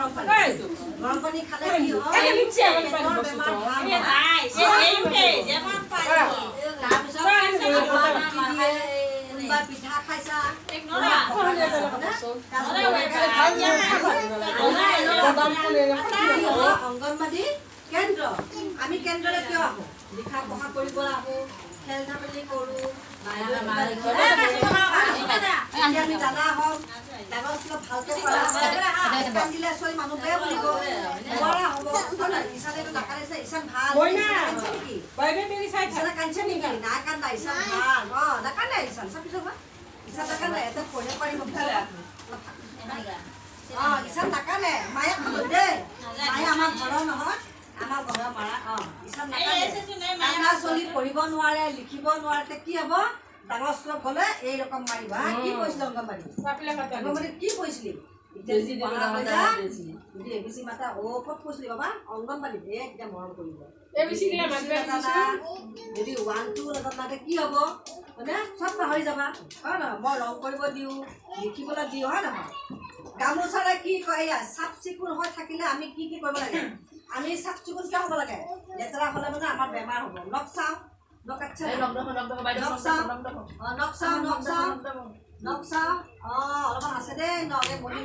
গৰম পানী। গৰম পানী খালে কি হয়? পেটৰ বেমাৰ ভাল হয়। তাৰপিছত ৰুটি দিয়ে, কোনোবা পিঠা খাইছা, কোনোবা পকা খাইছা, হয়নে? তাৰপিছত কি হয়? অংগনবাদী কেন্দ্ৰ। আমি কেন্দ্ৰলৈ কিয় আহোঁ? লিখা পঢ়া কৰিবলৈ আহোঁ, খেল ধেমালি কৰোঁ। তেতিয়া আমি জানা হওঁ, ডাঙৰ স্কুলত ভালকে পঢ়া হয়। কান্দিলে ছোৱালী মানুহ বেয়া বুলিব, নোৱাৰা হ'ব, হয় নহয়? ঈশানেতো নাকান্দিছে, ঈশান ভাল। ঈশানে কান্দিছে নেকি? ঈশানে কান্দিছে নেকি? নাই কান্দা, ঈশান ভাল। অ, নাকান্দে ঈশান। চাবিচোন বা, ঈশান নাকান্দে। এতিয়া পঢ়িব পাৰিব। অ, ঈশান নাকান্দে। মায়ে খাব দেই, মায়ে আমাৰ ঘৰৰ নহয়, আমাৰ ঘৰৰ মাৰা। অ, ঈশান নাকান্দে। কান্দা ছোৱালী পঢ়িব নোৱাৰে, লিখিব নোৱাৰে। তেতিয়া কি হ'ব? ডাঙৰ স্কুলত গ'লে এই ৰকম মাৰিব। হা, কি পঢ়িছিলি অংগনবাড়ী? অংগনবাড়ীত কি পঢ়িছিলি? এতিয়া যদি পঢ়া হৈ যায়, যদি এবিচি মাতা, অ, ক'ত পঢ়িছিলি বাবা? অংগনবাড়ীত। এই তেতিয়া মৰম কৰিব। নাজানা, যদি ওৱান টু নাজানা, তেতিয়া কি হ'ব? মানে চব পাহৰি যাবা, হয় নহয়? মই ৰং কৰিব দিওঁ, লিখিবলৈ দিওঁ, হয় নহয়? গামোচাৰে কি কয়? এয়া চাফ চিকুণ হৈ থাকিলে আমি কি কি কৰিব লাগে? আমি চাফ চিকুণ কিয় হ'ব লাগে? লেতেৰা হ'লে মানে আমাৰ বেমাৰ হ'ব। নখ চাওঁ, নখ কাটছে নাই? নখ চাওঁ, অ, নখ চাওঁ, নখ চাওঁ, নখ চাওঁ। অ, অলপমান আছে দেই নখ। এই মণি।